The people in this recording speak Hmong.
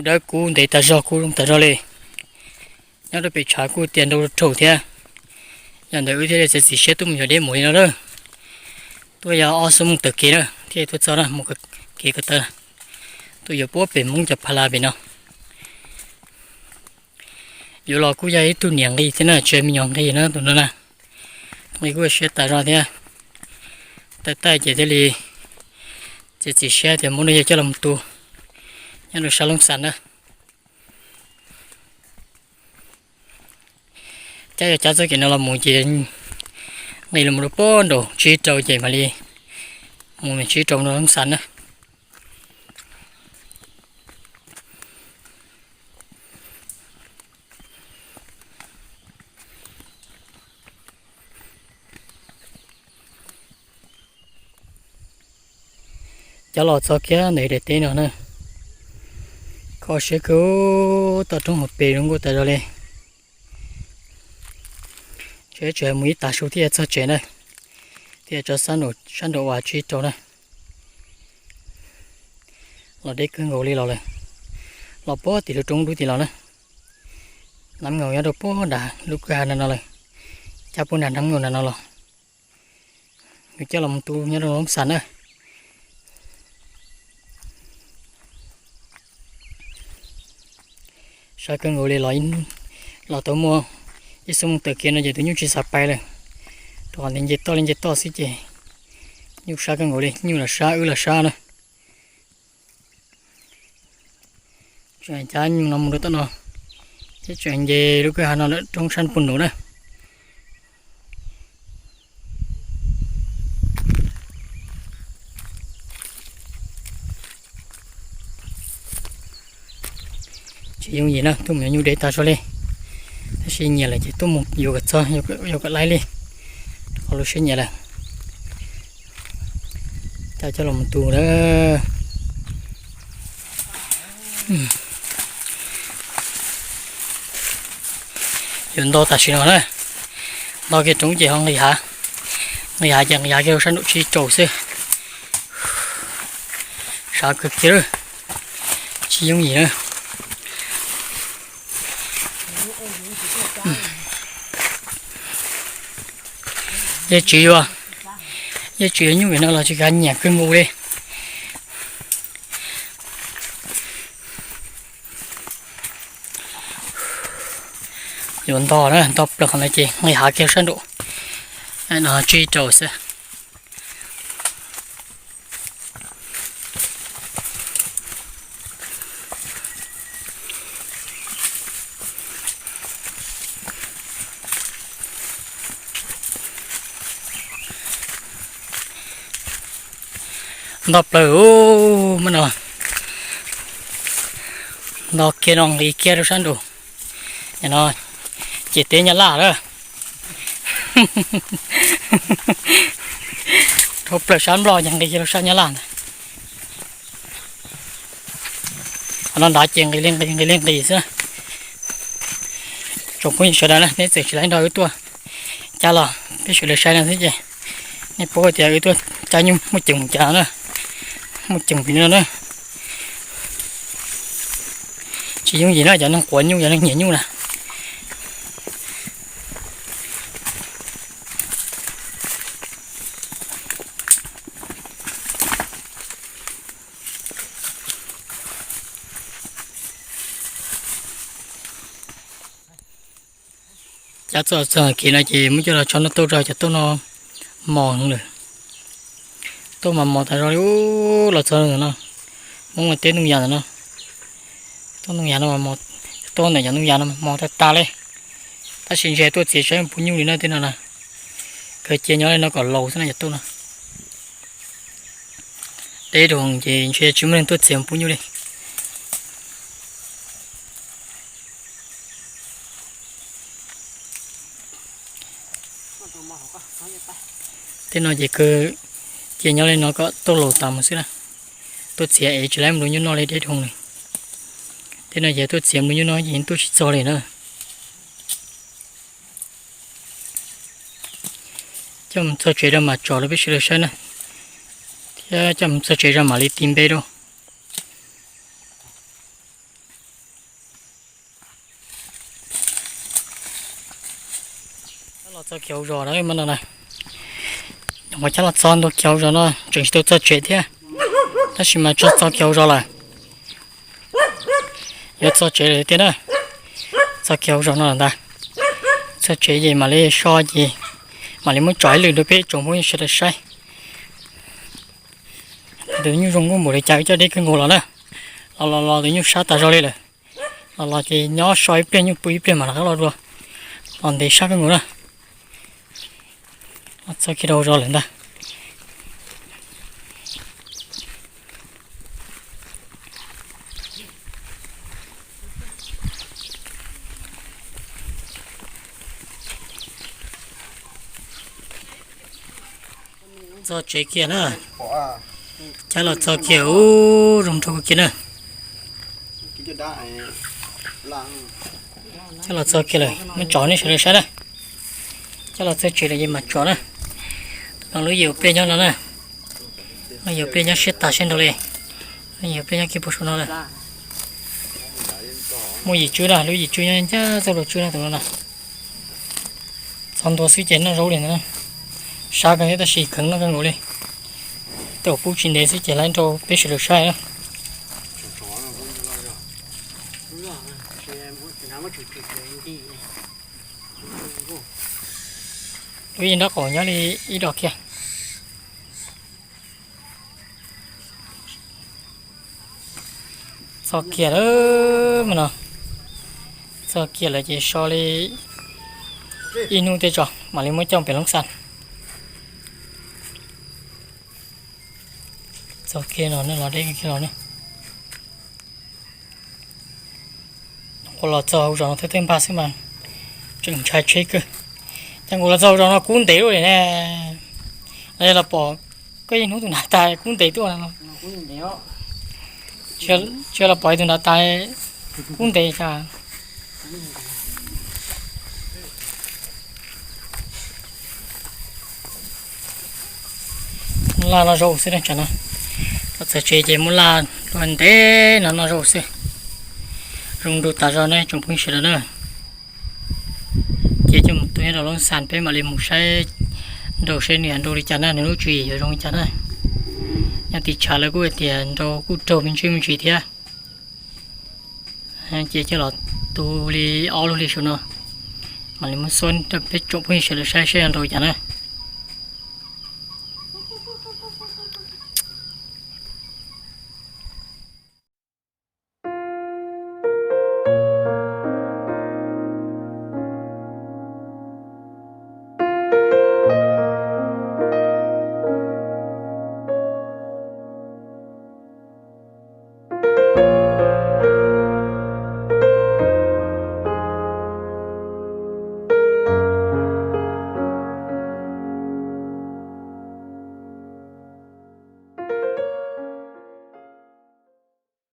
Dawb kub ntev tas zog kub zoo tas zog li. Nyob rau pem tshav kuj tias nrau rau thiab. Yog ntawd wb thiaj li txiav txim siab tuaj mus yos deb mus li no lawm. Tuaj yog ob xuab moos taw kev na thiaj tuaj txog na, mus kev ko taw. Tuaj yuav puag pem Hmoob cov pha la pem no. Yuav los kuj yog ib tug niam nqi thiab na, tsis me nyuam nqi na tus no na. Nqi kuj siab tas zog thiab. Tawm taij ces thiaj li txiav txim siab tias muab nws coj los mus tu nyob rau sab Loob Xas na. Cab yog cab txoj kev no los mus ces nqis los rau puag nraum tsib rau ces mam li mus tsib rau rau Loob Xas na. Cab los txog kiag ntawm daim teb no na, kho siab kawg, toj roob hauv pes zoo nkauj tas zog li. Tseem tseem mus ib tag su thiaj txog tsev na, thiaj tso sab nraum uas tsib rau na. Los deb kawg nkaus li los lawm, los puag tim lub roob dub tim los na. Nab Nkaus nyob rau puag nram lub kwj ha no no lawm, cab puag nram Nab Nkaus nram no los. Yus coj los mus tu nyob rau Loob Xas na. Sab kawg nkaus li los, los tau muaj ib xuab moos taw kev no ces tus nyuj tsis xav pais lawm, rau qhov nce toj li nce toj xwb ces nyuj sab kawg nkaus li, nyuj los sab wb los sab na. Tseem cab nyuj no mus rau tom no, thiab tseem nce lub kwj ha no lawm roob sab puag nraud na. Tsis yooj yim na, tuaj mus yuav nyuj deb tas zog li. Tab sis nyiam lawm ces tuaj mus yuav kom txog, yuav kom laib li, rau qhov lub siab nyiam lawm. Cab coj los mus tu na. Yuav nto tam sim no na, nto kiag roob ces ho nqis hav, nqis hav ces nqis hav kiag rau sab nraum tsib rau xwb. Sab kawg kiag, tsis yooj yim na. Yeej tsis yuav, yeej tsis yuav nyuj vim no los tsis kav nyiam kawg nkaus li. Yuav nto na, nto plaws qhov no ces nqis hav kiag sab nraum no tsib rau xwb. Nto plaws ub, muab no nto kiag no nqis kiag rau sab nraud. No ces teb Nyab Laj lawm. Dhau plaws sab Nplog ces nqis kiag rau sab Nyab Laj ntag. Qhov no nrad ces nqis li nqis nqis li nqis xwb. Tsoom phooj ywg sawv daws na, nej txawm tsis tau nrog wb tuaj cab los peb sawv daws saib no xwb ces nej paub tias wb tuaj cab nyuj muaj ceem cas na, muaj ceem pem no na. Tsis yooj yim na cov neeg quav nyuj, cov neeg nyiam nyuj na. Cab txog txog kev no ces muab coj los tso noj tauj rau cov tauj no mos heev lawm. Tauj mas mos tas zog li ub, los txog ntawm no, Hmoob mas teb ntoo yas ntawm no. Tauj ntoo yas no, tauj ntawm cov ntoo yas no mos tag tas li. Tab sis ntshe tuaj txiav saib pub nyuj li no tej no na. Kawg cia nyob li no kom laus xwb na cov tauj no. Deb dhau ces ntshe tsis muaj neeg tuaj txiav pub nyuj li. Tej no ces kawg cia nyob li no kom tauj laus tas mus xwb na. Tuaj txiav es tsis laib nplua nyuj noj li deb dhau li. Tej no ces tuaj txiav nplua nyuj noj ces yeej tuaj tsis txog li na. Coj mus txog tsev rau mam tsom rau peb sawv daws saib na, thiab coj mus txog tsev rau mam li tis npe rau. Txog kiag hauv zos no mas no na, nyuam qhuav cab los txog ntua kiag hauv zos no tseem tsis tau txog tsev thiab, tab sis mas txog kiag hauv zos lawm. Yuav txog tsev lawm tiag na. Txog kiag hauv zos no lawm ntag. Txog tsev ces mam li so ces mam li muab tso ib lwm rau peb tsoom phooj ywg sawv daws saib. Tus nyuj zoo nkauj npaum li cas wb coj deb kawg nkaus los na. Los los los tus nyuj sab tas zog li lawm. Los los ces nyob so ib pliag nyuj pw ib pliag mam rov qab los dua. Los ntev sab kawg nkaus na. Txog kiag rau hauv zos lawm ntag. Txog tsev kiag na. Cab los txog kiag ub, zoo nraug kiag na. Cab los txog kiag lawm, muab tso nej sawv daws saib na. Cab los txog tsev lawm ces mam tso na. Tus no lub yawm pliaj nyob no na. Lub yawm pliaj nyob siab tas siab nraug li. Lub yawm pliaj nyob kiag puag saum no lawm. Muaj yim tswb na, lub yim tswb nyob ncaj txoj lus tswb no tus no na. Txog ntua xwb ces noj zaub li ntawd na. Sab kawg thiab tab sis kheev noj kawg nkaus li. Tej zaum pub tsis ntev xwb ces lawv nrau peb sawv daws saib na. Lub yeej nraub qaum nyob li ib dos kiag. Txog kiag lawm mas no. Txog kiag lawm ces so li ib hnub tej tso mam li muab coj pem Loob Xas. Txog kiag no los deb kiag los ne. Nyuam qhuav los txog hauv zos no thawj thawj npag xwb mas tseem ntshai tsheb kawg. Cas nkaus los txog hauv zos no kub ntev lawm ne. Los yog los pom koj yeej hnub tus nrad tas kub ntev tuaj no. Tsis yog los pom ib tug nrad tas kub ntev cas. Muab laj noj zaub xwb na tsam no. Los txog tsev ces muab laj luaj ntev no noj zaub xwb. Zoo nraug tas zog ne tsoom phooj ywg sawv daws na. Ces coj mus tua nyob rau Loob Xas peb mam li mus saib nraug seb nws nraug li cas na, nws lub tswv yim yuav zoo li cas na. Nyob tim tshav lawv kuj hais tias nraug kuj raug me ntsis me ntsis thiab. Ces coj los tu li ob lub hli saum no, mam li muab xuab rau peb tsoom phooj ywg sawv daws saib seb nraug li cas na.